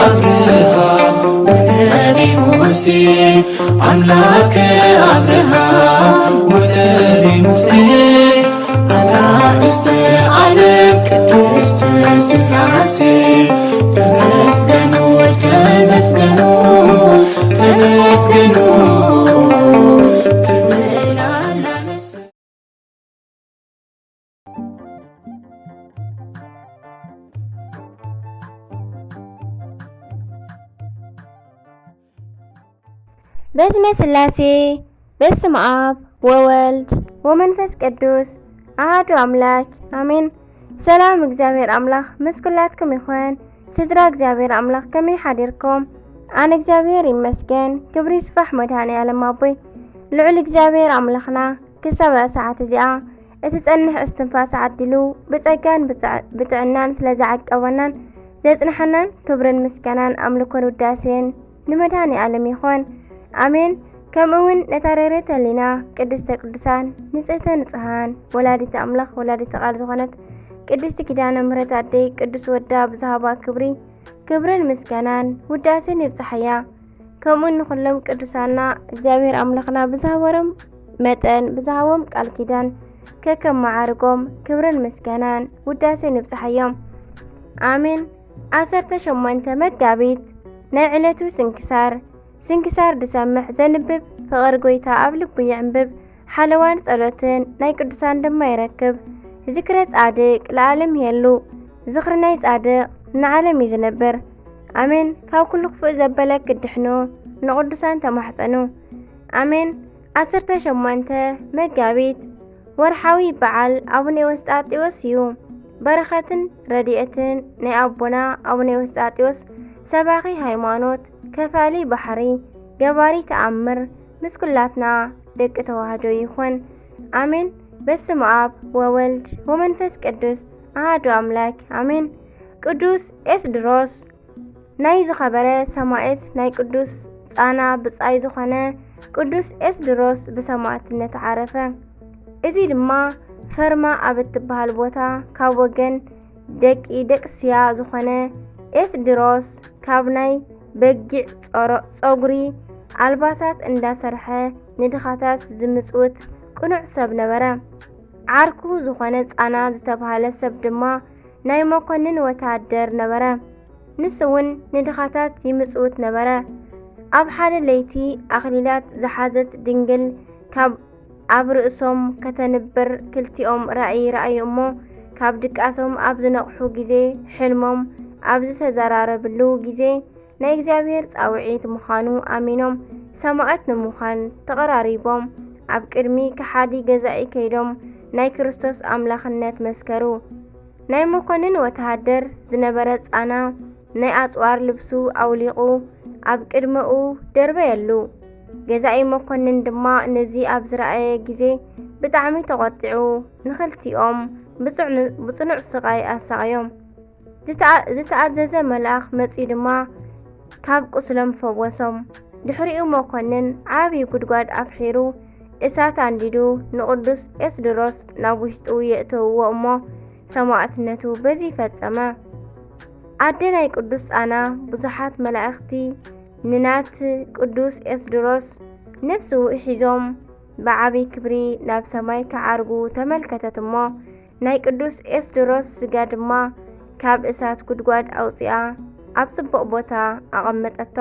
አብርሃም ወነቢ ሙሴ፣ አምላከ አብርሃም ወነቢ ሙሴ፣ አጋእዝተ ዓለም ቅድስት ሥላሴ፣ ተመስገኑ፣ ተመስገኑ፣ ተመስገኑ ትብል ኣላ ነፍሰ በስመ ሥላሴ፣ በስመ አብ ወወልድ ወመንፈስ ቅዱስ አሐዱ አምላክ አሜን። ሰላም እግዚኣብሔር ኣምላኽ ምስ ኩላትኩም ይኹን። ስድራ እግዚኣብሔር ኣምላኽ ከመይ ሓዲርኩም? ኣነ እግዚኣብሔር ይመስገን፣ ክብሪ ይስፋሕ መድኃኔ ዓለም ኣቦይ። ልዑል እግዚኣብሔር ኣምላኽና ክሳብ እዛ ሰዓት እዚኣ እትጸንሕ እስትንፋስ ዓዲሉ ብጸጋን ብጽዕ-፣ ብጥዕናን ስለ ዝዓቀበናን ዘጽንሐናን ክብርን ምስጋናን ኣምልኮን ውዳሴን ንመድኃኔ ዓለም ይኹን። ኣሜን። ከምኡ እውን ነታ ርርህተ ህሊና ቅድስተ ቅዱሳን ንጽህተ ንጽሃን ወላዲተ ኣምላኽ ወላዲተ ቃል ዝኾነት ቅድስቲ ኪዳነ ምሕረት ኣደይ ቅዱስ ወዳ ብዝሃባ ክብሪ፣ ክብርን ምስጋናን ውዳሴን ይብጽሓያ። ከምኡ ንኹሎም ቅዱሳና እግዚኣብሔር ኣምላኽና ብዝሃበሮም መጠን ብዝሃቦም ቃል ኪዳን ከከም መዓርጎም ክብርን ምስጋናን ውዳሴን ይብጽሓዮም። ኣሜን። ዓሰርተ ሸሞንተ መጋቢት ናይ ዕለቱ ስንክሳር። ስንክሳር ዝሰምዕ ዘንብብ ፍቕሪ ጐይታ ኣብ ልቡ ይዕንብብ። ሓለዋን ጸሎትን ናይ ቅዱሳን ድማ ይረክብ። ዝክረ ጻድቅ ለዓለም ይሄሉ። ዝኽሪ ናይ ጻድቅ ንዓለም እዩ ዝነብር። ኣሜን። ካብ ኩሉ ክፉእ ዘበለ ክድሕኑ ንቅዱሳን ተማሕጸኑ። ኣሜን። ዓሰርተ ሸሞንተ መጋቢት ወርሓዊ በዓል ኣቡነ ኤዎስጣቴዎስ እዩ። በረኸትን ረድኤትን ናይ ኣቦና ኣቡነ ኤዎስጣቴዎስ ሰባኺ ሃይማኖት፣ ከፋሊ ባሕሪ፣ ገባሪ ተኣምር ምስ ኩላትና ደቂ ተዋህዶ ይኹን። ኣሜን። በስመ አብ ወወልድ ወመንፈስ ቅዱስ አሐዱ አምላክ አሜን። ቅዱስ ኤስድሮስ ናይ ዝኸበረ ሰማዕት ናይ ቅዱስ ጻና ብጻይ ዝኾነ ቅዱስ ኤስድሮስ ብሰማዕትነት ዓረፈ። እዚ ድማ ፈርማ ኣብ እትበሃል ቦታ ካብ ወገን ደቂ ደቅስያ ዝኾነ ኤስድሮስ ካብ ናይ በጊዕ ጸሮ-፣ ጸጉሪ ኣልባሳት እንዳሰርሐ ንድኻታት ዝምጽውት ቅኑዕ ሰብ ነበረ። ዓርኩ ዝኾነ ጻና ዝተባህለ ሰብ ድማ ናይ መኮንን ወተሃደር ነበረ። ንሱ እውን ንድኻታት ይምጽውት ነበረ። ኣብ ሓደ ለይቲ ኣኽሊላት ዝሓዘት ድንግል ካብ ኣብ ርእሶም ከተንብር ክልቲኦም ራእይ ረኣዩ እሞ፣ ካብ ድቃሶም ኣብ ዝነቕሑ ግዜ፣ ሕልሞም ኣብ ዝተዘራረብሉ ግዜ፣ ናይ እግዚኣብሔር ጻውዒት ምዃኑ ኣሚኖም፣ ሰማዕት ንምዃን ተቐራሪቦም፣ ኣብ ቅድሚ ከሓዲ ገዛኢ ከይዶም ናይ ክርስቶስ ኣምላኽነት መስከሩ። ናይ መኮንን ወተሃደር ዝነበረ ጻና ናይ ኣጽዋር ልብሱ ኣውሊቑ ኣብ ቅድመኡ ደርበየሉ። ገዛኢ መኮንን ድማ ነዚ ኣብ ዝረኣየ ግዜ ብጣዕሚ ተቖጢዑ ንኽልቲኦም ብጽዕኑ-፣ ብጽኑዕ ስቓይ ኣሳቐዮም። ዝተኣ-፣ ዝተኣዘዘ መልኣኽ መጺኡ ድማ ካብ ቁስሎም ፈወሶም። ድሕሪኡ መኮንን ዓቢ ጉድጓድ ኣፍሒሩ እሳት ኣንዲዱ ንቅዱስ ኤስድሮስ ናብ ውሽጡ የእተውዎ እሞ ሰማዕትነቱ በዚ ፈጸመ። ኣደ ናይ ቅዱስ ጻና ብዙሓት መላእኽቲ ንናት ቅዱስ ኤስድሮስ ነፍሱ ሒዞም ብዓቢ ክብሪ ናብ ሰማይ ክዓርጉ ተመልከተት እሞ ናይ ቅዱስ ኤስድሮስ ስጋ ድማ ካብ እሳት ጉድጓድ ኣውጺኣ ኣብ ጽቡቕ ቦታ ኣቐመጠቶ።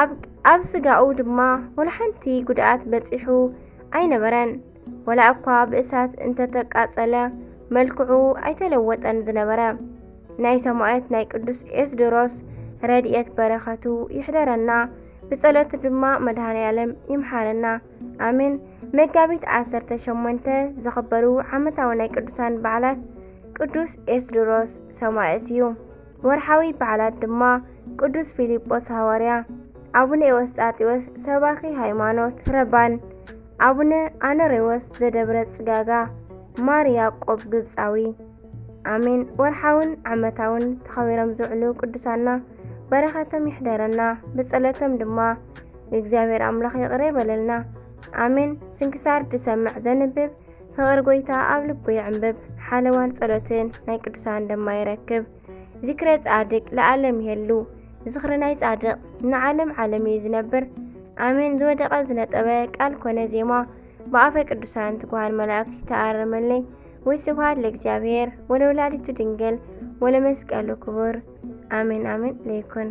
ኣብ፣ ኣብ ስጋኡ ድማ ወላ ሓንቲ ጉድኣት በጺሑ ኣይነበረን። ወላ እኳ ብእሳት እንተተቃጸለ መልክዑ ኣይተለወጠን ዝነበረ። ናይ ሰማዕት ናይ ቅዱስ ኤስድሮስ ረድኤት በረኸቱ ይሕደረና፣ ብጸሎቱ ድማ መድኃኔ ዓለም ይምሓረና። ኣሜን። መጋቢት ዓሰርተ ሸሞንተ ዝኽበሩ ዓመታዊ ናይ ቅዱሳን በዓላት ቅዱስ ኤስድሮስ ሰማዕት እዩ። ወርሓዊ በዓላት ድማ ቅዱስ ፊልጶስ ሃዋርያ፣ ኣቡነ ኤዎስጣቴዎስ ሰባኺ ሃይማኖት ረባን፣ ኣቡነ ኣኖሬዎስ ዘደብረ ጽጋጋ፣ ማር ያዕቆብ ግብጻዊ። ኣሜን። ወርሓውን ዓመታውን ተኸቢሮም ዝውዕሉ ቅዱሳና በረኸቶም ይሕደረና፣ ብጸሎቶም ድማ እግዚኣብሔር ኣምላኽ ይቕረ ይበለልና። ኣሜን። ስንክሳር ዝሰምዕ ዘንብብ፣ ፍቕሪ ጐይታ ኣብ ልቡ ይዕንብብ፣ ሓለዋን ጸሎትን ናይ ቅዱሳን ድማ ይረክብ። ዝክረ ጻድቅ ለዓለም ይሄሉ። ዝኽሪ ናይ ጻድቕ ንዓለም ዓለም እዩ ዝነብር። ኣሜን። ዝወደቐ ዝነጠበ ቃል ኮነ ዜማ ብኣፈ ቅዱሳን ትጉሃን መላእክት ይተኣረመለይ። ወስብሐት ለእግዚኣብሔር ወለወላዲቱ ድንግል ወለመስቀሉ ክቡር። ኣሜን ኣሜን ለይኩን።